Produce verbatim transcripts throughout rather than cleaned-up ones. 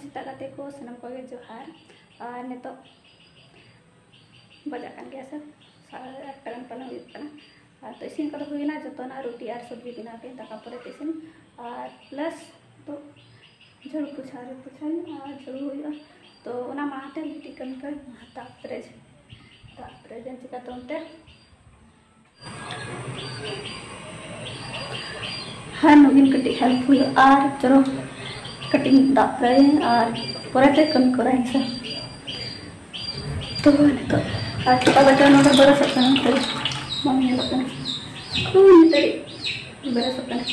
ᱥᱮᱛᱟᱜ ᱜᱟᱛᱮ ᱠᱚ, ᱥᱟᱱᱟᱢ ᱠᱚᱜᱮ ᱡᱚᱦᱟᱨ᱾ ᱟᱨ ᱱᱤᱛᱚᱜ ᱵᱟᱡᱟᱜ ᱠᱟᱱ ᱜᱮᱭᱟ ᱥᱮ ᱥᱟᱲᱮ ᱟᱴᱴᱟ ᱜᱟᱱ ᱯᱟᱞᱮ ᱦᱩᱭᱩᱜ ᱠᱟᱱᱟ᱾ ᱟᱨ ᱛᱚ ᱤᱥᱤᱱ ᱠᱚᱫᱚ ᱦᱩᱭᱱᱟ, ᱡᱚᱛᱚᱱᱟᱜ ᱨᱩᱴᱤ ᱟᱨ ᱥᱚᱵᱽᱡᱤ ᱵᱮᱱᱟᱣ ᱠᱟᱛᱮ ᱫᱟᱠᱟ ᱯᱚᱨᱮ ᱛᱮ ᱤᱥᱤᱱ᱾ ᱟᱨ ᱯᱞᱟᱥ ᱛᱚ ᱡᱷᱟᱹᱲᱩ ᱯᱳᱪᱷᱟ, ᱡᱷᱟᱹᱲᱩ ᱯᱳᱪᱷᱟᱭ ᱟᱨ ᱡᱷᱟᱹᱲᱩ ᱦᱩᱭᱩᱜᱼᱟ᱾ ᱛᱚ ᱚᱱᱟ ᱢᱟᱲᱟᱝ ᱛᱮ ᱢᱤᱫᱴᱤᱡ ᱠᱟᱹᱢᱤ ᱠᱟᱹᱧ ᱫᱟᱜ ᱯᱮᱨᱮᱡ, ᱫᱟᱜ ᱯᱮᱨᱮᱡ ᱪᱤᱠᱟᱹᱛᱮ ᱚᱱᱛᱮ ᱦᱮᱸ, ᱱᱩᱜᱤᱱ ᱠᱟᱹᱴᱤᱡ help ᱦᱩᱭᱩᱜᱼᱟ᱾ ᱟᱨ ᱪᱚᱞᱚ ᱠᱟᱹᱴᱤᱡ ᱫᱟᱜ ᱯᱮᱨᱮᱭᱟᱹᱧ ᱟᱨ ᱯᱚᱨᱮᱛᱮ ᱠᱟᱹᱢᱤ ᱠᱚᱨᱟᱣ ᱦᱮᱸ ᱥᱮ᱾ ᱛᱚ ᱱᱤᱛᱚᱜ ᱟᱨ ᱪᱷᱚᱴᱟ ᱵᱟᱡᱟᱣ ᱱᱚᱰᱮ ᱵᱟᱨᱚᱥᱚᱜ ᱠᱟᱱᱟ, ᱛᱚ ᱵᱟᱝ ᱧᱮᱞᱚᱜ ᱠᱟᱱᱟ᱾ ᱩᱱ ᱛᱟᱹᱨᱤᱡ ᱵᱟᱨᱚᱥᱚᱜ ᱠᱟᱱᱟ᱾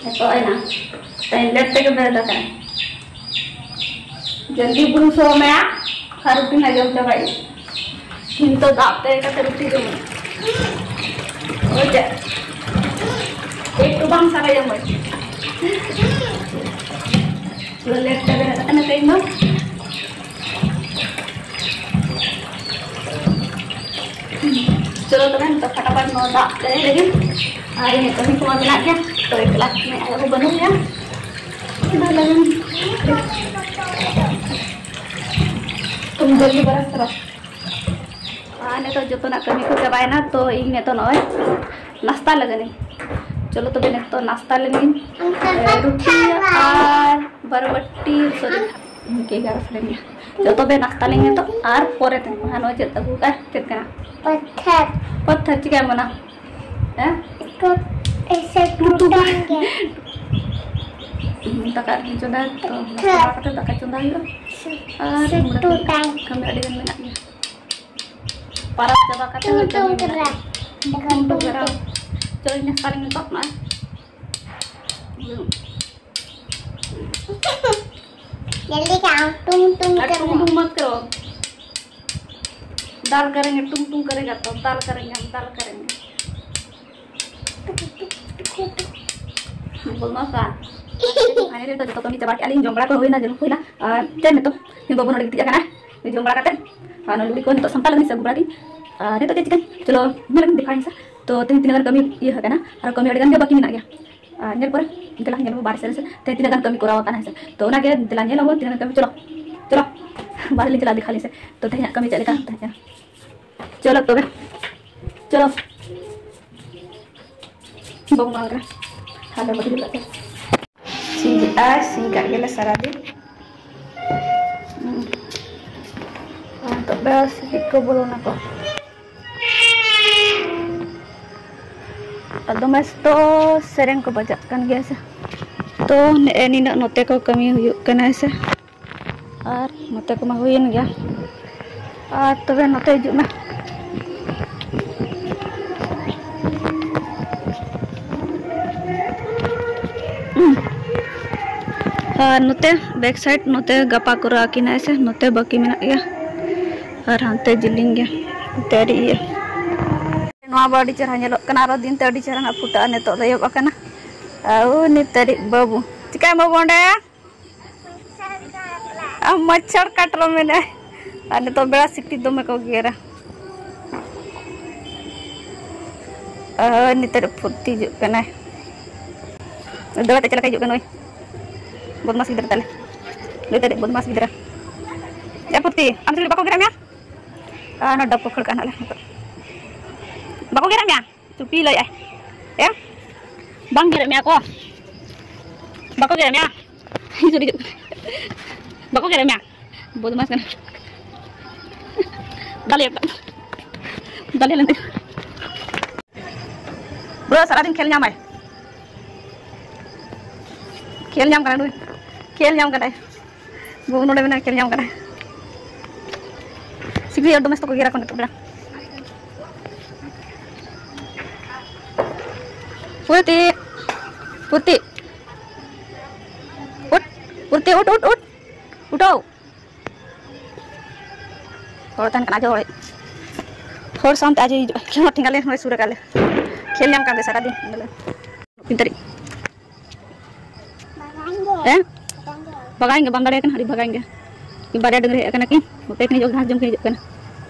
ᱱᱤᱛᱚᱜ ᱮᱱᱟ ᱛᱮᱦᱮᱧ ᱞᱮᱴ ᱛᱮᱜᱮ ᱵᱮᱨᱮᱫ ᱟᱠᱟᱱᱟ᱾ ᱡᱚᱞᱫᱤ ᱵᱩᱨᱩ ᱥᱚ ᱢᱮ, ᱟᱨ ᱨᱩᱴᱤ ᱱᱟᱜ ᱡᱚᱢ ᱪᱟᱵᱟᱭ᱾ ᱱᱤᱛᱚᱜ ᱫᱟᱜ ᱛᱮ ᱠᱟᱛᱮ ᱨᱩᱴᱤ ᱡᱚᱢ᱾ ᱚᱡᱮ ᱮᱠᱴᱩ ᱵᱟᱝ ᱥᱟᱱᱟᱭᱟ ᱢᱚᱡᱽ᱾ ᱯᱩᱨᱟᱹ ᱞᱮᱴ ᱛᱮ ᱵᱮᱨᱮᱫ ᱟᱠᱟᱱᱟ ᱛᱮᱦᱮᱧ ᱫᱚ᱾ ᱪᱚᱞᱚ ᱛᱚᱵᱮ ᱱᱤᱛᱚᱜ ᱯᱷᱟᱴᱟᱯᱷᱟᱴ ᱱᱚᱣᱟ ᱫᱟᱜ ᱯᱮᱨᱮᱡ ᱞᱟᱹᱜᱤᱫ᱾ ᱟᱨ ᱤᱧᱟᱹᱜ ᱠᱟᱹᱢᱤ ᱠᱚᱢᱟ ᱢᱮᱱᱟᱜ ᱜᱮᱭᱟ, ᱛᱚ ᱮᱠᱞᱟ ᱢᱮ ᱟᱭᱳ ᱠᱚ ᱵᱟᱹᱱᱩᱜ ᱜᱮᱭᱟ᱾ ᱚᱱᱟ ᱞᱟᱹᱜᱤᱫ ᱛᱩᱢ ᱡᱚᱞᱫᱤ ᱵᱟᱨᱟᱥ ᱠᱟᱨᱚ᱾ ᱟᱨ ᱱᱤᱛᱚᱜ ᱡᱚᱛᱚᱱᱟᱜ ᱠᱟᱹᱢᱤ ᱠᱚ ᱪᱟᱵᱟᱭᱮᱱᱟ, ᱛᱚ ᱤᱧ ᱱᱤᱛᱚᱜ ᱱᱚᱜᱼᱚᱭ ᱱᱟᱥᱛᱟ ᱞᱟᱹᱜᱤᱫ ᱤᱧ᱾ ᱪᱚᱞᱚ ᱛᱚᱵᱮ ᱱᱤᱛᱚᱜ ᱱᱟᱥᱛᱟ ᱞᱟᱹᱜᱤᱫ ᱤᱧ᱾ ᱨᱩᱴᱤ ᱟᱨ ᱵᱟᱨᱵᱟᱴᱤ, ᱥᱚᱨᱤ, ᱤᱱᱠᱟᱹ ᱮᱜᱟᱨᱚ ᱥᱟᱲᱮ ᱮᱜᱟᱨᱚ᱾ ᱡᱚᱛᱚ ᱵᱮ ᱱᱟᱥᱛᱟ ᱞᱮ ᱱᱤᱛᱚᱜ ᱟᱨ ᱯᱚᱨᱮ ᱛᱮ ᱱᱚᱜᱼᱚᱭ ᱪᱮᱫ ᱟᱹᱜᱩ ᱠᱟᱜᱼᱟ, ᱪᱮᱫ ᱠᱟᱱᱟ? ᱯᱟᱛᱷᱟᱨ᱾ ᱯᱟᱛᱷᱟᱨ ᱪᱤᱠᱟᱹᱭ ᱢᱟᱱᱟ? ᱦᱮᱸ? ᱮᱠᱴᱩ, ᱮᱥᱮ ᱴᱩᱴᱟᱝ ᱜᱮ᱾ ᱫᱟᱠᱟ ᱟᱨ ᱪᱚᱸᱫᱟ, ᱛᱚ ᱯᱟᱛᱷᱟᱨ᱾ ᱪᱚᱸᱫᱟ ᱠᱟᱛᱮ ᱫᱟᱠᱟ ᱪᱚᱸᱫᱟ ᱦᱩᱭᱩᱜᱼᱟ᱾ ᱥᱩ-, ᱟᱨ ᱥᱩ-, ᱴᱩᱴᱟᱝ᱾ ᱠᱟᱹᱢᱤ ᱟᱹᱰᱤ ᱜᱟᱱ ᱢᱮᱱᱟᱜ ᱜᱮᱭᱟ᱾ ᱯᱟᱨᱟᱵᱽ ᱪᱟᱵᱟ ᱠᱟᱛᱮ ᱴᱩᱝ ᱦᱚᱸ ᱴᱩᱝ ᱠᱟᱹᱢᱤ ᱢᱮᱱᱟᱜ ᱠᱮᱫᱟ᱾ ᱜᱮᱭᱟ᱾ ᱴᱩᱝ ᱴᱩᱝ ᱠᱮᱫᱟ᱾ ᱪᱚᱞᱚ, ᱤᱧ ᱱᱟᱥᱛᱟ ᱞᱮ ᱱᱤᱛᱚᱜ ᱱᱚᱜᱼᱚᱭ᱾ जल्दी खाओ, टुंग टुंग कर टुंग टुंग मत करो। दाल करेंगे, टुंग टुंग करेगा तो दाल करेंगे हम, दाल करेंगे। ᱵᱚᱫᱢᱟᱥᱟ᱾ ᱯᱷᱟᱭᱱᱟᱞᱤ ᱫᱚ ᱡᱚᱛᱚ ᱠᱟᱹᱢᱤ ᱪᱟᱵᱟ ᱠᱮᱫᱼᱟ ᱞᱤᱧ, ᱡᱚᱢ ᱵᱟᱲᱟ ᱠᱚ ᱦᱩᱭᱱᱟ, ᱡᱚᱢ ᱦᱩᱭᱱᱟ᱾ ᱟᱨ ᱪᱮᱫ ᱱᱤᱛᱚᱜ ᱤᱧ ᱵᱟᱹᱵᱩ ᱱᱚᱰᱮ ᱜᱤᱛᱤᱡ ᱟᱠᱟᱱᱟᱭ, ᱡᱚᱢ ᱵᱟᱲᱟ ᱠᱟᱛᱮ ᱟᱨ ᱱᱚᱣᱟ ᱞᱩᱜᱽᱲᱤ ᱠᱚ ᱱᱤᱛᱚᱜ ᱥᱟᱢᱴᱟᱣ ᱞᱟᱹᱜᱤᱫ ᱥᱮ ᱟᱹᱜᱩ ᱵᱟᱲᱟ ᱠᱤᱧ᱾ ᱟᱨ ᱱᱤᱛᱚᱜ ᱪᱮᱫ ᱪᱤᱠᱟᱹᱧ, ᱪᱚᱞᱚ ᱧᱮᱞ ᱟᱹᱜᱩ ᱫᱮᱠᱷᱟᱣ ᱤᱧ ᱥᱮ᱾ ᱛᱚ ᱛᱮᱦᱮᱧ ᱛᱤᱱᱟᱹᱜ ᱜᱟᱱ ᱠᱟᱹᱢᱤ ᱤᱭᱟᱹ ᱟᱠᱟᱱᱟ, ᱟᱨ ᱠᱟᱹᱢᱤ ᱟᱹᱰᱤ ᱜᱟᱱ ᱜᱮ ᱵᱟᱹᱠᱤ ᱢᱮᱱᱟᱜ ᱜᱮᱭᱟ᱾ ᱟᱨ ᱧᱮᱞ ᱯᱚᱨᱮ ᱫᱮᱞᱟ ᱧᱮᱞ ᱟᱵᱚ ᱵᱟᱦᱨᱮ ᱥᱮᱱ ᱥᱮ ᱛᱮᱦᱮᱧ ᱛᱤᱱᱟᱹᱜ ᱜᱟᱱ ᱠᱟᱹᱢᱤ ᱠᱚᱨᱟᱣ ᱟᱠᱟᱱᱟ, ᱦᱮᱸ ᱥᱮ᱾ ᱛᱚ ᱚᱱᱟᱜᱮ ᱫᱮᱞᱟ ᱧᱮᱞ ᱟᱵᱚ ᱛᱤᱱᱟᱹᱜ ᱜᱟᱱ ᱠᱟᱹᱢᱤ᱾ ᱪᱚᱞᱚ, ᱪᱚᱞᱚ, ᱵᱟᱦᱨᱮ ᱞᱤᱧ ᱪᱟᱞᱟᱜᱼᱟ, ᱫᱮᱠᱷᱟ ᱞᱤᱧ ᱥᱮ᱾ ᱛᱚ ᱛᱮᱦᱮᱧᱟᱜ ᱠᱟᱹᱢᱤ ᱪᱮᱫ ᱞᱮᱠᱟ ᱛᱟᱦᱮᱸ ᱠᱟᱱᱟ᱾ ᱪᱚᱞᱚ ᱛᱚᱵᱮ, ᱪᱚᱞᱚ᱾ ᱵᱟᱹᱵᱩ ᱢᱟ ᱚᱱᱠᱟ ᱦᱟᱸᱰᱮ ᱵᱟᱹᱴᱤ ᱫᱩᱲᱩᱵ ᱠᱟᱛᱮ ᱥᱤᱧ ᱟᱨ ᱥᱤᱧ ᱠᱟᱜ ᱜᱮᱞᱮ ᱥᱟᱨᱟᱫᱤᱱ᱾ ᱦᱩᱸ᱾ ᱟᱨ ᱱᱤᱛᱚᱜ ᱫᱚ ᱥᱤᱠᱲᱤᱡ ᱠᱚ ᱵᱚᱞᱚᱱᱟ ᱠᱚ᱾ ᱟᱨ ᱫᱚᱢᱮ ᱥᱚᱠᱛᱚ ᱥᱮᱨᱮᱧ ᱠᱚ ᱵᱟᱡᱟᱜ ᱠᱟᱱ ᱜᱮᱭᱟ ᱥᱮ᱾ ᱛᱚ ᱱᱮᱜᱼᱮ ᱱᱤᱱᱟᱹᱜ ᱱᱚᱛᱮ ᱠᱚ ᱠᱟᱹᱢᱤ ᱦᱩᱭᱩᱜ ᱠᱟᱱᱟ ᱥᱮ᱾ ᱟᱨ ᱱᱚᱛᱮ ᱠᱚᱢᱟ ᱦᱩᱭᱮᱱ ᱜᱮᱭᱟ᱾ ᱟᱨ ᱛᱚᱵᱮ ᱱᱚᱛᱮ ᱦᱤᱡᱩᱜ ᱢᱮ᱾ ᱟᱨ ᱱᱚᱛᱮ back side ᱱᱚᱛᱮ ᱜᱟᱯᱟ ᱠᱚᱨᱟᱣ ᱟᱹᱠᱤᱱᱟ ᱥᱮ, ᱱᱚᱛᱮ ᱵᱟᱹᱠᱤ ᱢᱮᱱᱟᱜ ᱜᱮᱭᱟ᱾ ᱟᱨ ᱦᱟᱱᱛᱮ ᱡᱮᱞᱮᱧ ᱜᱮᱭᱟ, ᱱᱚᱛᱮ ᱟᱹᱰᱤ ᱤᱭᱟᱹ᱾ ᱱᱚᱣᱟ ᱵᱚ ᱟᱹᱰᱤ ᱪᱮᱦᱨᱟ ᱧᱮᱞᱚᱜ ᱠᱟᱱᱟ, ᱟᱨᱚ ᱫᱤᱱᱛᱮ ᱟᱹᱰᱤ ᱪᱮᱦᱨᱟ ᱱᱟᱜ ᱯᱷᱩᱴᱟᱹᱜᱼᱟ᱾ ᱱᱤᱛᱚᱜ ᱫᱚ ᱮᱦᱚᱵ ᱟᱠᱟᱱᱟ᱾ ᱟᱨ ᱩᱱᱤ ᱛᱟᱹᱨᱤᱡ ᱵᱟᱹᱵᱩ, ᱪᱤᱠᱟᱹᱭᱟᱢ ᱵᱟᱹᱵᱩ ᱚᱸᱰᱮ? ᱟᱢ ᱢᱟᱪᱷᱟᱲ ᱠᱟᱴᱨᱚ ᱢᱮᱱᱟᱭ᱾ ᱟᱨ ᱱᱤᱛᱚᱜ ᱵᱮᱲᱟ ᱥᱤᱠᱲᱤᱡ ᱫᱚᱢᱮ ᱠᱚ ᱜᱮᱨᱟ᱾ ᱟᱨ ᱱᱤᱛᱚᱜ ᱯᱷᱩᱨᱛᱤ ᱦᱤᱡᱩᱜ ᱠᱟᱱᱟᱭ᱾ ᱫᱟᱹᱲ ᱟᱛᱮ ᱪᱮᱫ ᱞᱮᱠᱟ ᱦᱤᱡᱩᱜ ᱠᱟᱱᱟ ᱱᱩᱭ? ᱵᱚᱫᱢᱟᱥ ᱜᱤᱫᱽᱨᱟᱹ ᱛᱟᱞᱮ᱾ ᱱᱩᱭ ᱛᱟᱞᱮ ᱵᱚᱫᱢᱟᱥ ᱜᱤᱫᱽᱨᱟᱹ᱾ ᱮ ᱯᱷᱩᱨᱛᱤ, ᱟᱢ ᱥᱤᱠᱲᱤᱡ ᱵᱟᱠᱚ ᱜᱮᱨᱮᱫ ᱢᱮᱭᱟ? ᱟᱨ ᱚᱱᱟ ᱰᱟᱵ ᱠᱚ ᱠᱷᱟᱹᱲ ᱠᱟᱜᱼᱟ ᱱᱟᱦᱟᱜ ᱞᱮ ᱱᱤᱛᱚᱜ᱾ ᱵᱟᱠᱚ ᱜᱮᱨᱮᱫ ᱢᱮᱭᱟ? ᱪᱩᱯᱤ ᱞᱟᱹᱭᱮᱫᱼᱟᱭ᱾ ᱮ? ᱵᱟᱝ ᱜᱮᱨᱮᱫ ᱢᱮᱭᱟ ᱠᱚ? ᱵᱟᱠᱚ ᱜᱮᱨᱮᱫ ᱢᱮᱭᱟ? ᱦᱤᱡᱩᱜ, ᱦᱤᱡᱩᱜ᱾ ᱵᱟᱠᱚ ᱜᱮᱨᱮᱫ ᱢᱮᱭᱟ? ᱵᱚᱫᱢᱟᱥ ᱠᱟᱱᱟ᱾ ᱫᱟᱞᱮ, ᱫᱟᱞᱮ ᱞᱮᱱ᱾ ᱯᱩᱨᱟᱹ ᱥᱟᱨᱟᱫᱤᱱ ᱠᱷᱮᱞ ᱧᱟᱢᱟᱭ᱾ ᱠᱷᱮᱞ ᱧᱟᱢ ᱠᱟᱱᱟ ᱱᱩᱭ᱾ ᱠᱷᱮᱞ ᱧᱟᱢ ᱠᱟᱱᱟᱭ᱾ ᱵᱟᱹᱵᱩ ᱱᱚᱰᱮ ᱢᱮᱱᱟᱭ, ᱠᱷᱮᱞ ᱧᱟᱢ ᱠᱟᱱᱟᱭ᱾ ᱥᱤᱠᱲᱤᱡ ᱟᱨ ᱫᱚᱢᱮ ᱥᱚᱠᱛᱚ ᱠᱚ ᱜᱮᱨᱟ ᱠᱚ ᱱᱤᱛᱚᱜ ᱵᱮᱲᱟ᱾ ᱯᱩᱨᱛᱤ, ᱯᱩᱨᱛᱤ᱾ ᱩᱴ, ᱯᱩᱨᱛᱤ, ᱩᱴ, ᱩᱴ, ᱩᱴ᱾ ᱩᱴᱷᱟᱹᱣ᱾ ᱦᱚᱲ ᱛᱟᱦᱮᱱ ᱠᱟᱱᱟ, ᱟᱡ ᱦᱚᱲ᱾ ᱦᱚᱲ ᱥᱟᱶᱛᱮ ᱟᱡ ᱦᱚᱸ ᱦᱤᱡᱩᱜᱼᱟ᱾ ᱠᱷᱮᱞ ᱦᱚᱸ ᱴᱷᱮᱸᱜᱟ ᱞᱮ ᱱᱚᱜᱼᱚᱭ ᱥᱩᱨ ᱟᱠᱟᱫ ᱞᱮ᱾ ᱠᱷᱮᱞ ᱧᱟᱢ ᱠᱟᱱ ᱞᱮ ᱥᱟᱨᱟᱫᱤᱱ᱾ ᱛᱤᱱ ᱛᱟᱹᱨᱤᱠᱷ? ᱦᱮᱸ? ᱵᱟᱜᱟᱭ ᱜᱮ, ᱵᱟᱝ ᱫᱟᱲᱮᱭᱟᱜ ᱠᱟᱱᱟ, ᱟᱹᱰᱤ ᱵᱟᱜᱟᱭ ᱜᱮ᱾ ᱵᱟᱨᱭᱟ ᱰᱟᱹᱝᱨᱤ ᱦᱮᱡ ᱟᱠᱟᱱᱟ ᱠᱤᱱ, ᱱᱚᱛᱮ ᱠᱤᱱ ᱦᱤᱡᱩᱜ, ᱜᱷᱟᱥ ᱡᱚᱢ ᱠᱤᱱ ᱦᱤᱡᱩᱜ ᱠᱟᱱᱟ᱾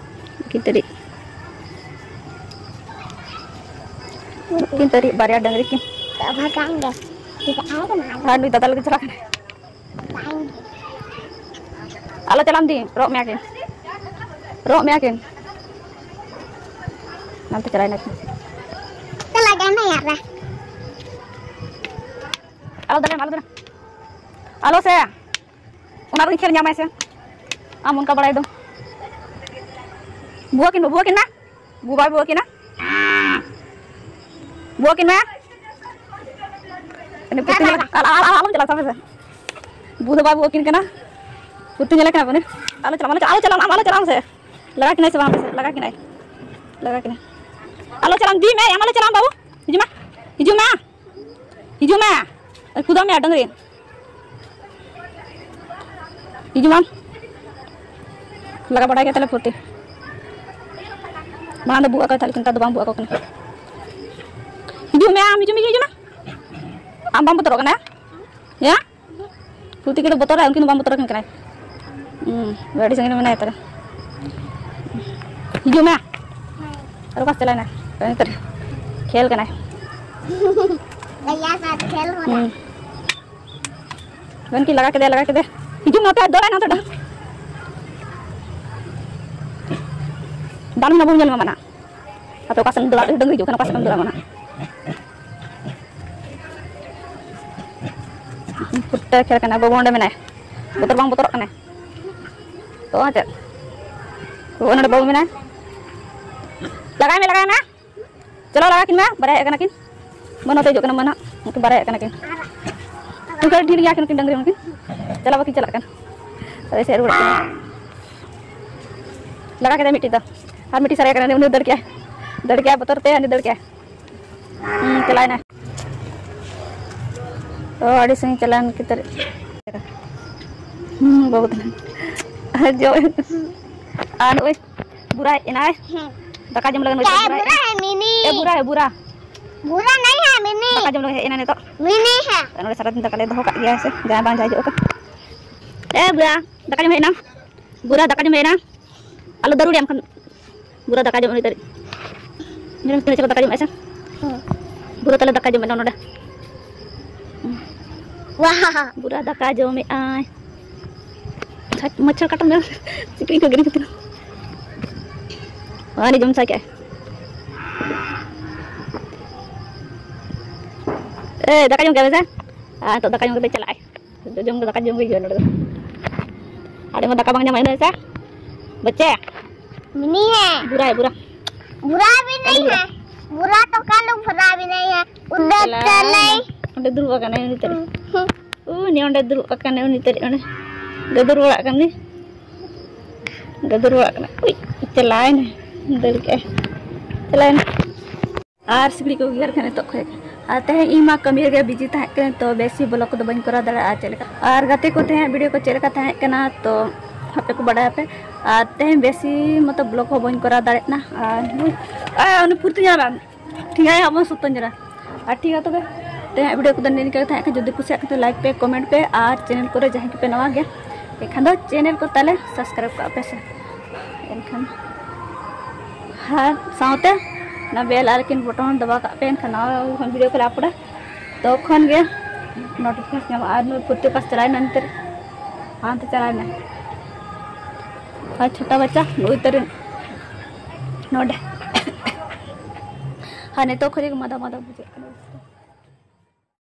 ᱛᱤᱱ ᱛᱟᱹᱨᱤᱠᱷ? ᱛᱤᱱ ᱛᱟᱹᱨᱤᱠᱷ ᱵᱟᱨᱭᱟ ᱰᱟᱹᱝᱨᱤ ᱠᱤᱱ ᱵᱷᱟᱜᱟᱱ ᱜᱮ᱾ ᱴᱷᱤᱠ ᱟᱭ ᱠᱟᱱᱟ᱾ ᱟᱨ ᱱᱩᱭ ᱫᱟᱫᱟ ᱞᱟᱹᱜᱤᱫ ᱪᱟᱞᱟᱜ ᱠᱟᱱᱟᱭ᱾ ᱟᱞᱚ ᱪᱟᱞᱟᱢ ᱫᱤ, ᱨᱚᱜ ᱢᱮᱭᱟ ᱠᱤᱱ᱾ ᱨᱚᱜ ᱢᱮᱭᱟ ᱠᱤᱱ᱾ ᱱᱟᱱᱛᱮ ᱪᱟᱞᱟᱭ ᱱᱟᱠᱤᱱ᱾ ᱪᱟᱞᱟᱜ ᱠᱟᱱᱟ ᱭᱟᱨᱟ᱾ ᱟᱞᱚ ᱫᱟᱞᱮᱢ, ᱟᱞᱚ ᱫᱟᱞᱮᱢ᱾ ᱟᱞᱚ ᱥᱮ᱾ ᱚᱱᱟ ᱨᱮᱜᱮ ᱠᱷᱮᱞ ᱧᱟᱢᱟᱭ ᱥᱮ᱾ ᱟᱢ ᱚᱱᱠᱟ ᱵᱟᱲᱟᱭ ᱫᱚ᱾ ᱵᱩᱣᱟᱹ ᱠᱤᱱ ᱢᱮ, ᱵᱩᱣᱟᱹ ᱠᱤᱱ ᱢᱮ᱾ ᱵᱩ ᱵᱟᱭ ᱵᱩᱣᱟᱹ ᱠᱤᱱᱟ᱾ ᱵᱩᱣᱟᱹ ᱠᱤᱱ ᱢᱮ᱾ ᱩᱱᱤ ᱯᱩᱛᱩ ᱧᱮᱞ, ᱟᱞ-, ᱟᱞ-, ᱟᱞ-, ᱟᱞᱚᱢ ᱪᱟᱞᱟᱜ ᱥᱟᱢᱱᱮ ᱥᱮ᱾ ᱵᱩ ᱫᱚ ᱵᱟᱭ ᱵᱩᱣᱟᱹ ᱠᱤᱱ ᱠᱟᱱᱟ᱾ ᱯᱩᱛᱩ ᱧᱮᱞᱮ ᱠᱟᱱᱟ ᱵᱚᱱᱮ᱾ ᱟᱞᱚ ᱪᱟᱞᱟᱜ, ᱟᱞᱚ ᱪᱟᱞᱟᱜ, ᱟᱞᱚ ᱪᱟᱞᱟᱜ, ᱟᱞᱚ ᱪᱟᱞᱟᱜ ᱥᱮ᱾ ᱞᱟᱜᱟ ᱠᱤᱱᱟᱭ ᱥᱮ ᱵᱟᱝ ᱥᱮ? ᱞᱟᱜᱟ ᱠᱤᱱᱟᱭ᱾ ᱞᱟᱜᱟ ᱠᱤᱱᱟᱭ᱾ ᱟᱞᱚ ᱪᱟᱞᱟᱜ, ᱫᱤ ᱢᱮ, ᱟᱢ ᱟᱞᱚ ᱪᱟᱞᱟᱜ ᱵᱟᱹᱵᱩ᱾ ᱦᱤᱡᱩᱜ ᱢᱟ᱾ ᱦᱤᱡᱩᱜ ᱢᱟ᱾ ᱦᱤᱡᱩᱜ ᱢᱮ, ᱠᱩᱫᱟᱹᱣ ᱢᱮᱭᱟ ᱰᱟᱹᱝᱨᱤ᱾ ᱦᱤᱡᱩᱜ ᱢᱟ᱾ ᱞᱟᱜᱟ ᱵᱟᱲᱟᱭ ᱜᱮ ᱛᱟᱞᱮ ᱯᱷᱩᱨᱛᱤ᱾ ᱢᱟᱲᱟᱝ ᱫᱚ ᱵᱩᱜ ᱟᱠᱚ ᱛᱟᱦᱮᱸᱫ, ᱱᱮᱛᱟᱨ ᱫᱚ ᱵᱟᱝ ᱵᱩᱜ ᱟᱠᱚ ᱠᱟᱱᱟ᱾ ᱦᱤᱡᱩᱜ ᱢᱮ ᱟᱢ, ᱦᱤᱡᱩᱜ ᱢᱮ, ᱦᱤᱡᱩᱜ ᱢᱮ᱾ ᱟᱢ ᱵᱟᱢ ᱵᱚᱛᱚᱨᱚᱜ ᱠᱟᱱᱟ? ᱦᱮᱸ? ᱯᱷᱩᱨᱛᱤ ᱠᱚᱫᱚ ᱵᱚᱛᱚᱨᱟᱭ, ᱩᱱᱠᱤᱱ ᱫᱚ ᱵᱟᱢ ᱵᱚᱛᱚᱨ ᱟᱹᱠᱤᱱ ᱠᱟᱱᱟᱭ᱾ ᱦᱩᱸ, ᱟᱹᱰᱤ ᱥᱟᱺᱜᱤᱧ ᱨᱮ ᱢᱮᱱᱟᱭᱟ ᱛᱟᱞᱮ᱾ ᱦᱤᱡᱩᱜ ᱢᱮ᱾ ᱟᱨ ᱚᱠᱟ ᱪᱟᱞᱟᱣ ᱮᱱᱟ? ᱠᱟᱹᱢᱤ ᱠᱚᱨᱮ᱾ ᱠᱷᱮᱞ ᱠᱟᱱᱟᱭ᱾ ᱵᱷᱟᱭᱭᱟ ᱥᱟᱛ ᱠᱷᱮᱞ ᱦᱚ ᱨᱦᱟ᱾ ᱦᱩᱸ᱾ ᱢᱮᱱ ᱠᱤ ᱞᱟᱜᱟ ᱠᱮᱫᱮᱭᱟ, ᱞᱟᱜᱟ ᱠᱮᱫᱮᱭᱟ᱾ ᱦᱤᱡᱩᱜ ᱢᱮ ᱱᱚᱛᱮ, ᱫᱟᱹᱲᱟᱭ ᱱᱚᱛᱮ, ᱫᱟᱹᱲ᱾ ᱫᱟᱞ ᱢᱮ, ᱵᱟᱹᱧ ᱧᱮᱞ ᱧᱟᱢᱟ ᱱᱟᱜ᱾ ᱟᱯᱮ ᱚᱠᱟ ᱥᱮᱫ ᱫᱟᱹᱲ, ᱰᱟᱹᱝᱨᱤ ᱦᱤᱡᱩᱜ ᱠᱟᱱᱟ, ᱚᱠᱟ ᱥᱮᱫ ᱫᱟᱹᱲ ᱢᱮᱱᱟᱜ᱾ ᱯᱷᱩᱴᱟᱹ ᱠᱷᱮᱞ ᱠᱟᱱᱟ, ᱵᱟᱹᱵᱩ ᱚᱸᱰᱮ ᱢᱮᱱᱟᱭ᱾ ᱵᱚᱛᱚᱨ ᱵᱟᱝ ᱵᱚᱛᱚᱨᱚᱜ ᱠᱟᱱᱟᱭ᱾ ᱛᱚ ᱪᱮᱫ? ᱵᱟᱹᱵᱩ ᱱᱚᱰᱮ ᱵᱟᱹᱵᱩ ᱢᱮᱱᱟᱭ᱾ ᱞᱟᱜᱟᱭ ᱢᱮ, ᱞᱟᱜᱟᱭ ᱢᱮ᱾ ᱪᱚᱞᱚ ᱞᱟᱜᱟ ᱠᱤᱱ ᱢᱮ, ᱵᱟᱨᱭᱟ ᱦᱮᱡ ᱠᱟᱱᱟ ᱠᱤᱱ᱾ ᱢᱟᱹᱱ ᱱᱚᱛᱮ ᱦᱤᱡᱩᱜ ᱠᱟᱱᱟ, ᱢᱟᱹᱱ ᱦᱟᱸᱜ᱾ ᱩᱱᱠᱤᱱ ᱵᱟᱨᱭᱟ ᱦᱮᱡ ᱠᱟᱱᱟ ᱠᱤᱱ᱾ ᱩᱱᱠᱤᱱ ᱰᱷᱮᱨ ᱜᱮᱭᱟ ᱠᱤᱱ, ᱩᱱᱠᱤᱱ ᱰᱟᱹᱝᱨᱤ ᱦᱚᱸ ᱠᱤᱱ᱾ ᱪᱟᱞᱟᱣ ᱵᱟᱹᱠᱤᱱ ᱪᱟᱞᱟᱜ ᱠᱟᱱᱟ᱾ ᱟᱫᱚ ᱥᱮᱫ ᱨᱩᱣᱟᱹᱲᱚᱜ ᱠᱟᱱᱟ᱾ ᱞᱟᱜᱟ ᱠᱮᱫᱟᱭ ᱢᱤᱫᱴᱤᱡ ᱫᱚ᱾ ᱟᱨ ᱢᱤᱫᱴᱤᱡ ᱥᱟᱨᱮᱡ ᱠᱟᱱᱟ, ᱩᱱᱤ ᱫᱟᱹᱲ ᱠᱮᱜᱼᱟᱭ᱾ ᱫᱟᱹᱲ ᱠᱮᱜᱼᱟᱭ, ᱵᱚᱛᱚᱨ ᱛᱮ ᱩᱱᱤ ᱫᱟᱹᱲ ᱠᱮᱜᱼᱟᱭ᱾ ᱦᱩᱸ, ᱪᱟᱞᱟᱣᱮᱱᱟ᱾ ᱚ, ᱟᱹᱰᱤ ᱥᱟᱺᱜᱤᱧ ᱪᱟᱞᱟᱣᱮᱱ ᱠᱤᱱ ᱛᱟᱹᱨᱤ᱾ ᱦᱩᱸ, ᱵᱟᱹᱵᱩ ᱛᱟᱞᱮ᱾ ᱟᱨ ᱡᱚ-, ᱟᱨ ᱱᱩᱜᱼᱩᱭ ᱵᱩᱨᱟᱭ ᱮᱱᱟᱭ᱾ ᱦᱮᱸ᱾ ᱫᱟᱠᱟ ᱡᱚᱢ ᱞᱟᱹᱜᱤᱫ ᱱᱩᱭ ᱠᱭᱟ ᱵᱩᱨᱟᱭ ᱵᱩᱨᱟ ᱮᱱᱟ᱾ ᱦᱮ, ᱢᱤᱱᱤ? ᱮ, ᱵᱩᱨᱟ ᱦᱮ, ᱵᱩᱨᱟ᱾ ᱵᱩᱨᱟ ᱱᱟᱦᱤ ᱦᱮ, ᱢᱤᱱᱤ᱾ ᱫᱟᱠᱟ ᱡᱚᱢ ᱞᱟᱹᱜᱤᱫ ᱦᱮᱡ ᱮᱱᱟ ᱱᱤᱛᱚᱜ᱾ ᱢᱤᱱᱤ ᱦᱮ᱾ ᱱᱚᱰᱮ ᱥᱟᱨᱟᱫᱤᱱ ᱫᱟᱠᱟ ᱞᱮ ᱫᱚᱦᱚ ᱠᱟᱜ ᱜᱮᱭᱟ ᱥᱮ, ᱡᱟᱦᱟᱸᱭ ᱵᱟᱝ ᱡᱟᱦᱟᱸᱭ ᱦᱤᱡᱩᱜ ᱟᱠᱚ᱾ ᱮ, ᱵᱩᱨᱟ, ᱫᱟᱠᱟ ᱡᱚᱢ ᱦᱮᱡ ᱮᱱᱟ᱾ ᱵᱩᱨᱟ, ᱫᱟᱠᱟ ᱡᱚᱢ ᱦᱮᱡ ᱮᱱᱟ᱾ ᱟᱞᱚ ᱫᱟᱹᱨᱩᱲ ᱮᱢ ᱠᱷᱟᱱ᱾ ᱵᱩᱨᱟ ᱫᱟᱠᱟ ᱡᱚᱢ ᱩᱱᱤ ᱛᱟᱹᱨᱤᱡ᱾ ᱧᱮᱞ ᱢᱮ ᱛᱤᱱᱟᱹᱜ ᱪᱮᱦᱨᱟ ᱫᱟᱠᱟ ᱡᱚᱢ ᱮᱫᱟᱭ ᱥᱮ᱾ ᱦᱮᱸ᱾ ᱵᱩᱨᱟ ᱛᱟᱞᱮ ᱫᱟᱠᱟ ᱡᱚᱢᱮᱫ ᱱᱚᱰᱮ᱾ ᱣᱟᱦ᱾ ᱵᱩᱨᱟ ᱫᱟᱠᱟ ᱡᱚᱢᱮᱫ ᱟᱭ᱾ ᱢᱟᱪᱷᱟ ᱠᱟᱴᱟ ᱢᱮ᱾ ᱥᱤᱠᱲᱤᱡ ᱠᱚ ᱜᱮᱨᱮᱧ ᱠᱟᱛᱮ᱾ ᱟᱨ ᱡᱚᱢ ᱥᱟᱭ ᱠᱮᱫ᱾ ᱮ, ᱫᱟᱠᱟ ᱡᱚᱢ ᱠᱮᱫ ᱥᱮ? ᱟᱨ ᱱᱤᱛᱚᱜ ᱫᱟᱠᱟ ᱡᱚᱢ ᱠᱟᱛᱮ ᱪᱟᱞᱟᱜ ᱟᱭ᱾ ᱡᱚᱢ ᱫᱚ ᱫᱟᱠᱟ ᱡᱚᱢ ᱜᱮ ᱦᱩᱭᱩᱜᱼᱟ ᱱᱚᱰᱮ ᱫᱚ᱾ ᱟᱨ ᱮᱢᱟ ᱫᱟᱠᱟ ᱵᱟᱝ ᱧᱟᱢᱚᱜᱼᱟ ᱤᱱᱟᱹ ᱥᱮ? ᱵᱟᱪᱪᱟ? ᱢᱤᱱᱤ ᱦᱮ᱾ ᱵᱩᱨᱟ ᱦᱮ, ᱵᱩᱨᱟ᱾ ᱵᱩᱨᱟ ᱵᱤᱱᱟᱹᱭ ᱦᱮ᱾ ᱵᱩᱨᱟ ᱛᱚ ᱠᱟᱞᱩ ᱵᱷᱚᱨᱟ ᱵᱤᱱᱟᱹᱭ ᱦᱮ᱾ ᱩᱫᱟᱹᱨ ᱪᱟᱞᱟᱭ᱾ ᱚᱸᱰᱮ ᱫᱩᱲᱩᱵ ᱟᱠᱟᱱᱟᱭ ᱩᱱᱤ ᱛᱟᱹᱨᱤᱡ᱾ ᱩᱱᱤ ᱚᱸᱰᱮ ᱫᱩᱲᱩᱵ ᱟᱠᱟᱱᱟᱭ ᱩᱱᱤ ᱛᱟᱹᱨᱤᱡ ᱚᱸᱰᱮ᱾ ᱜᱟᱹᱫᱩᱨ ᱵᱟᱲᱟᱜ ᱠᱟᱱᱟᱭ᱾ ᱜᱟᱹᱫᱩᱨ ᱵᱟᱲᱟᱜ ᱠᱟᱱᱟ᱾ ᱩᱭ, ᱪᱟᱞᱟᱭᱱᱟᱭ᱾ ᱫᱟᱹᱲ ᱠᱮᱜᱼᱟᱭ᱾ ᱪᱟᱞᱟᱭᱱᱟᱭ᱾ ᱟᱨ ᱥᱤᱠᱲᱤᱡ ᱠᱚ ᱜᱮᱜᱮᱨ ᱠᱟᱱᱟ ᱱᱤᱛᱚᱜ ᱠᱷᱚᱡ᱾ ᱟᱨ ᱛᱮᱦᱮᱧ ᱤᱧ ᱢᱟ ᱠᱟᱹᱢᱤ ᱨᱮᱜᱮ ᱵᱤᱡᱤ ᱛᱟᱦᱮᱸ ᱠᱟᱹᱱᱟᱹᱧ, ᱛᱚ ᱵᱮᱥᱤ ᱵᱞᱚᱜ ᱠᱚᱫᱚ ᱵᱟᱹᱧ ᱠᱚᱨᱟᱣ ᱫᱟᱲᱮᱭᱟᱜᱼᱟ ᱪᱮᱫ ᱞᱮᱠᱟ᱾ ᱟᱨ ᱜᱟᱛᱮ ᱠᱚ ᱛᱮᱦᱮᱧ ᱵᱷᱤᱰᱤᱭᱳ ᱠᱚ ᱪᱮᱫ ᱞᱮᱠᱟ ᱛᱟᱦᱮᱸ ᱠᱟᱱᱟ, ᱛᱚ ᱟᱯᱮ ᱠᱚ ᱵᱟᱰᱟᱭᱟᱯᱮ᱾ ᱟᱨ ᱛᱮᱦᱮᱧ ᱵᱮᱥᱤ ᱢᱚᱛᱞᱚᱵ ᱵᱞᱚᱜ ᱦᱚᱸ ᱵᱟᱹᱧ ᱠᱚᱨᱟᱣ ᱫᱟᱲᱮᱭᱟᱜ ᱠᱟᱱᱟ᱾ ᱟᱨ ᱱᱩᱭ, ᱟᱨ ᱩᱱᱤ ᱯᱷᱩᱨᱛᱤ ᱧᱟᱢᱟ ᱴᱷᱤᱠ ᱜᱮᱭᱟ, ᱟᱵᱚ ᱥᱩᱛᱟᱹ ᱧᱮᱞᱟ᱾ ᱟᱨ ᱴᱷᱤᱠ ᱜᱮᱭᱟ ᱛᱚᱵᱮ, ᱛᱮᱦᱮᱧᱟᱜ ᱵᱷᱤᱰᱤᱭᱳ ᱠᱚᱫᱚ ᱱᱤᱭᱟᱹ ᱞᱮᱠᱟ ᱜᱮ ᱛᱟᱦᱮᱸ ᱠᱟᱱᱟ᱾ ᱡᱩᱫᱤ ᱠᱩᱥᱤᱭᱟᱜ ᱠᱷᱟᱱ ᱫᱚ ᱞᱟᱭᱤᱠ ᱯᱮ, ᱠᱚᱢᱮᱱᱴ ᱯᱮ, ᱟᱨ ᱪᱮᱱᱮᱞ ᱠᱚᱨᱮ ᱡᱟᱦᱟᱸᱭ ᱠᱚᱯᱮ ᱱᱟᱣᱟ ᱜᱮᱭᱟ, ᱮᱱᱠᱷᱟᱱ ᱫᱚ ᱪᱮᱱᱮᱞ ᱠᱚ ᱛᱟᱞᱮ ᱥᱟᱵᱥᱠᱨᱟᱭᱤᱵᱽ ᱠᱟᱜ ᱯᱮ ᱥᱮ᱾ ᱮᱱᱠᱷᱟᱱ ᱟᱨ ᱥᱟᱶᱛᱮ ᱚᱱᱟ ᱵᱮᱞ ᱟᱭᱠᱚᱱ ᱵᱚᱴᱚᱱ ᱫᱟᱵᱟᱣ ᱠᱟᱜ ᱯᱮ, ᱮᱱᱠᱷᱟᱱ ᱱᱟᱣᱟ ᱡᱚᱠᱷᱚᱱ ᱵᱷᱤᱰᱤᱭᱳ ᱠᱚᱞᱮ ᱟᱯᱞᱳᱰᱟ ᱛᱚᱠᱷᱚᱱ ᱜᱮ ᱱᱳᱴᱤᱯᱷᱤᱠᱮᱥᱚᱱ ᱧᱟᱢᱚᱜᱼᱟ᱾ ᱟᱨ ᱱᱩᱭ ᱯᱷᱩᱨᱛᱤ ᱚᱠᱟ ᱥᱮᱫ ᱪᱟᱞᱟᱣᱮᱱᱟ ᱮᱱᱛᱮ ᱨᱮ? ᱦᱟᱱᱛᱮ ᱪᱟᱞᱟᱣᱮᱱᱟ᱾ ᱟᱨ ᱪᱷᱳᱴᱟ ᱵᱟᱪᱪᱟ ᱱᱩᱭ ᱛᱟᱹᱨᱤ ᱱᱚᱰᱮ᱾ ᱟᱨ ᱱᱤᱛᱚᱜ ᱠᱷᱚᱱ ᱜᱮ ᱢᱟᱫᱟ ᱢᱟᱫᱟ ᱵᱩᱡᱷᱟᱹᱜ ᱠᱟᱱᱟ᱾